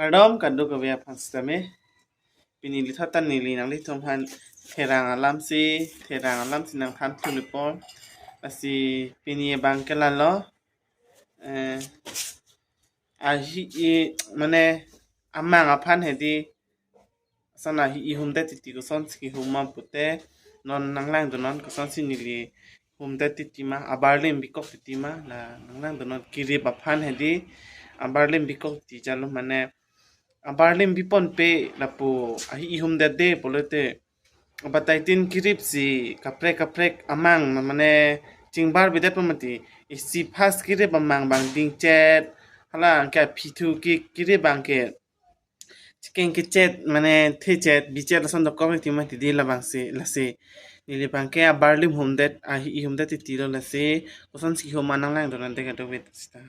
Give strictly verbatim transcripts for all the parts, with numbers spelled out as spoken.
Kardom kadokave aphan sitame. Pini lithot ta neli nanglitum aphan therang alamsi, therang alamsi nangthan thulipo. Lasi pini abang ke lalo. Eh, ahi i, mane, amang aphan hedi. Sana hi ihumdet titi kosonsi kihum ma pute, non nanglangdunnon kosonsi neli humdet titi ma, abarlim bikok titi ma, la nanglangdunnon kirip aphan hedi, abarlim bikok titi jalo mane, abarlim biponpe lapu ahi ihumdetde pulote, abatai tin kiripsi kaprek kaprek amang mane chingbar bidetpo mati, isi first kirip amang abang dingchet, hala anke aphi thu ki kirip abang ke chikeng kechet, mane thechet, bichet lason dokok ti mati di labangsi, lasi. Neli abang ke abarlim humdet, ahi ihumdet titi lo lasi, kosonsi kihum ma nanglangdunnon de kadokave sita.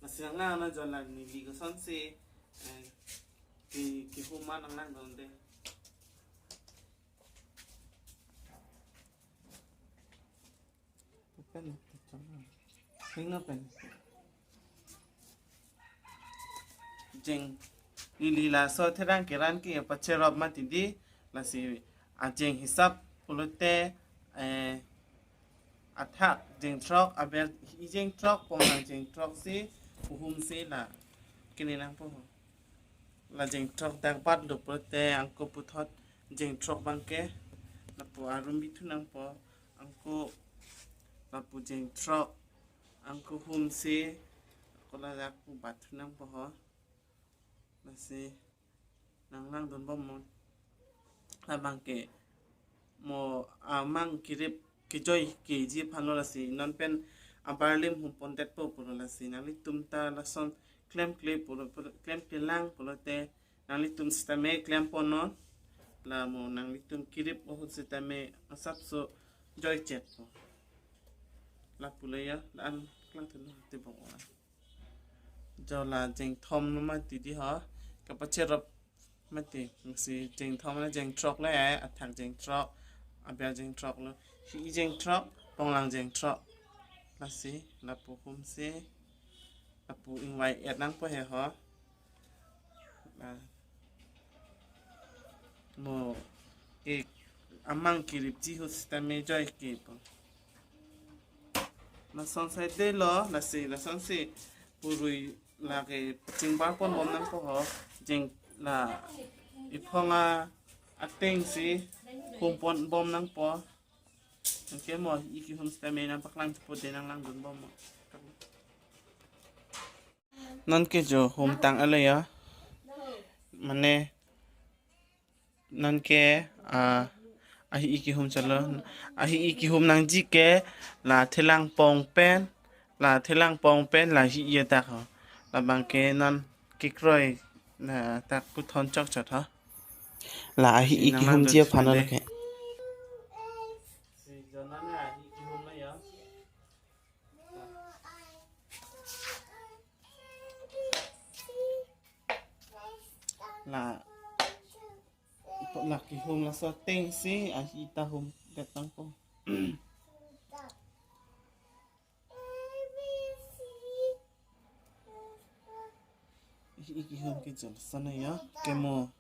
Lasi nanglang na jola neli kosonsi, eh, ki, kihum ma nanglangdunnon de. Jeng, neli laso therang keran ke pacherop mati di, lasi ajeng hisap pulote, eh, athak jeng throk, aber ijeng throk, ponglang jeng throksi, uhumsi la kene nangpo ho. La jeng throk dak bat lo pulote angko puthot jeng throk abang ke lapu arum bithu nangpo, angko lapu jeng throk, angko humsi, angko ladak pu bat thu nangpo ho. Lasi nanglangdunbom non. Labang ke mo amang kirip kejoike ji aphan lo lasi, non pen abarlim humpondetpo pulo lasi, nanglitum ta lason klemkle pulo, pulo, klemkle lang pulote, nanglitum sitame klempon non, la mo nanglitum kirip ahut sitame asapso joichetpo. Lapu lo ya, la-an klangthu lo tibok ora. Jola jeng thom lo mati di ho, kapacherop mati, si jeng thom lo, jeng throk lo ya, athak jeng throk, aber jeng throk lo, hi jeng throk, ponglang jeng throk. Lasi, lapu humsi, lapu ingvai et nangpo he ho. La, mo, ke amang kiripji ahut sitame joikepo. Lason saide lo, lasi, lasonsi purui lake chingbar ponbom nangpo ho, jeng la iphong a atengsi humponbom nangpo. Anke mo hi kihum sitame nangpaklang thupo de, nanglangdunbom mo. Non ke jo humtang alo ya. Mane non ke, ah, ahi kihum chalo. Ahi kihum nangji ke la thelang pong pen, la thelang pong pen la hi ya dak ho. Labang ke non kekroi la dak puthon chokchot ho. La ahi kihumji aphan lo ke. La, la kihum laso atengsi ahi ta humdet nangpo. Ahi kihum ke jol sana ya. Ke mo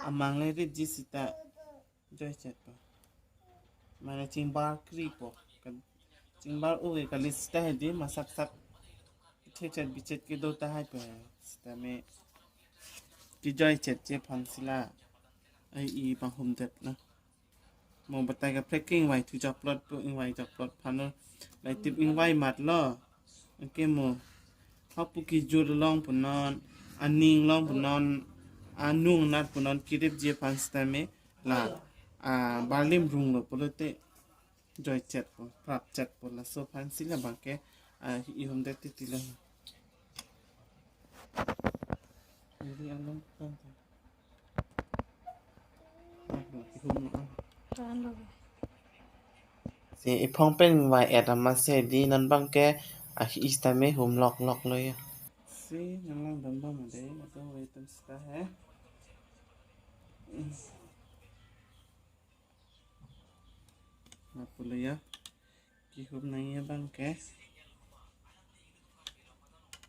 amang le rit ji sita joichetpo. Mane chingbar kripo. Kan chingbar u ke kali sita hedi, masaksak thechet bichet kedo tahai po he. Sitame kejoichetji aphansi la ahi panghumdet na. Mo batai kaprek ke ingvai thu joklotpo, ingvai joklot aphan lo. Laitip ingvai matlo. Anke mo hapu kejut along punon, aning along punon, anung anat punon kiripji aphan sitame la, ah, barlim runglo pulote joichetpo, prapchetpo, laso aphansi labang ke, ah, ihumdet titi lo. Neli along kan. Si iphong pen ingvai et amatsi di, non abang ke ahi sitame hum loklok lo ya. Si nanglangdunbom de, ato waitum sita he. Lapu lo ya. Kihum nangji abang ke.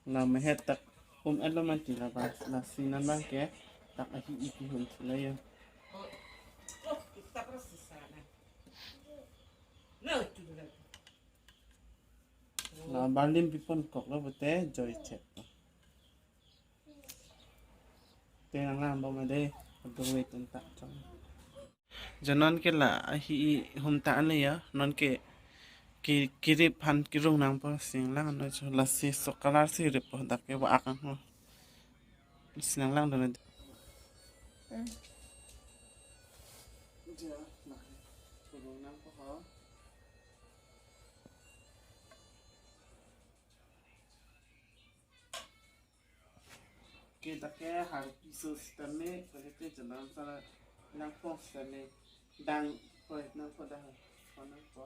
La mehet tak Hum et lo mati la ba, lasi non abangke dak ahi-i kihum si lo yo. La abarlim piponkok lo pute joichet. Te nanglang bom ade, aduve tunta chong. Jo nonke la ahi-i hum ta an lo yo, nonke ki, kirip aphan kirung nangpo si nanglang non jo, lasi laso color si rippo dak ke wa-ak angho. Si nanglangdun ade. Hmm. Jo, la kirung nangpo ho. Ke dak ke harpiso sitame, kalite jalan sara nangpo sitame, dang koi nangpo dah, koi nangpo.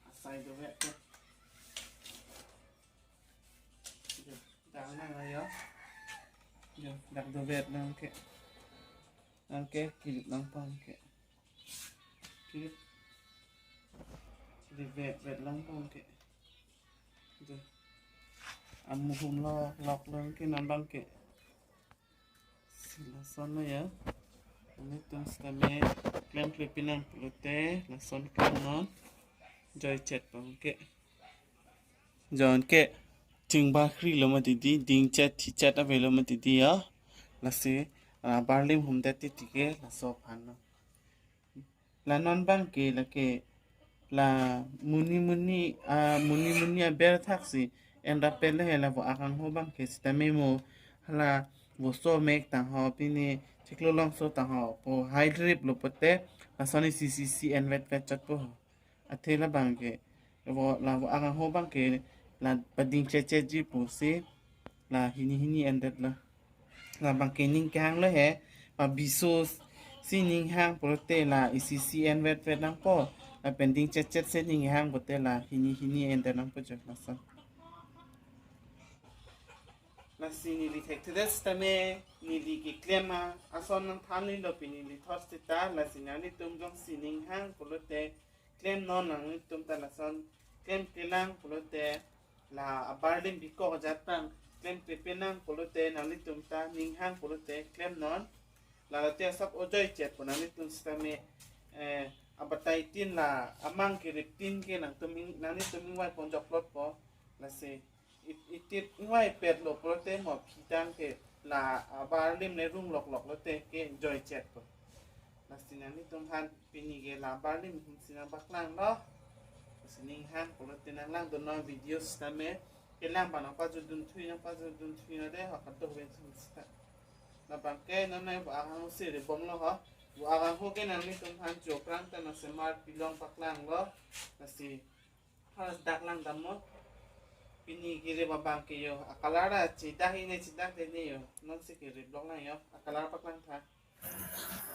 Asai dovet ke. Jo, dang nang ayo. Jo, dak dovet nang ke. Nang ke, kirip nangpo ke. Kirip. Kirip vet, vet nangpo ke. Jo. Amu humlo, lok lo ke non abangke. Si lason lo yo. Nanglitum sitame klemkle pinang pulote, lason klem non. Joichet po ke. Jo nonke chingba kri lo mati di, dingchet thichet ave lo mati di yo. Lasi, ah, abarlim humdet titi ke, laso aphan lo. La non abangke lake la monit monit, ah, monit monit aber thaksi en rapet le he la wa-ak angho abangke sitame mo hala voso mek tang ho pini chiklo longso tang ho pu hai rip lo pute lason isi isi en vet vet chot po ho. Athe labangke vo la wa-ak angho abangke la padingchetchetji pusi la hini hini endet lo. Labangke ning kehang lo he, pabiso si ning hang pulote la isi isi en vet vet nangpo, lapen dingchetchet si ning hang pulote la hini hini endet nangpo jo lason. Lasi neli thekthedet sitame, neli keklem ason nangthanlilo pini neli thot sita, lasi nanglitum jongsi ning hang pulote klem non nanglitum ta lason, klemklelang pulote la abarlim bikok ajat abang klemkle penang pulote nanglitum ta ning hang pulote klem non. La late asap ojoichet po nanglitum sitame, eh, abatai tin la amang kirip tin ke nangtum ing-, nanglitum ingvai pon jokplot po. Lasi it-, itip ingvai pet lo pulote mo aphi tang ke la abarlim le rung loklok lote ke joichet po. Lasi nanglitum aphan pini ke la abarlim hum si nangpaklanglo. Lasi ning hang pulote nanglangdun non video sitame. Kelang abang nangpajutdun thui, nangpajutdun thui non de ho kadokave thum sita. Labangke non nai wa-ak angho si rip bomlo ho. Wa-ak angho ke nanglitum aphan choprang ta nangsemar pilong paklanglo. Lasi Harus dak lang dammo. Pini kirip abangke yo. Acolor a chedak hini chedak de ne yo. Nonsi kirip lok lang yo. Acolor paklang tha.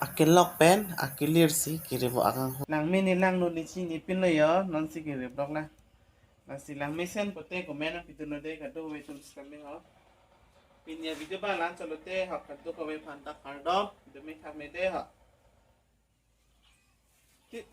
Akelok pen, akelir si kirip wa-ak angho. Langme ne lang lo ne chinipinlo yo. Nonsi kirip lok lang. Lasi langmesen pulote comment nangpidun non de kadokave atum sitame ho. Pini avideo abang la-an chot lote ho kadokave aphan ta kardom. Video me thak me de ho. Ti-,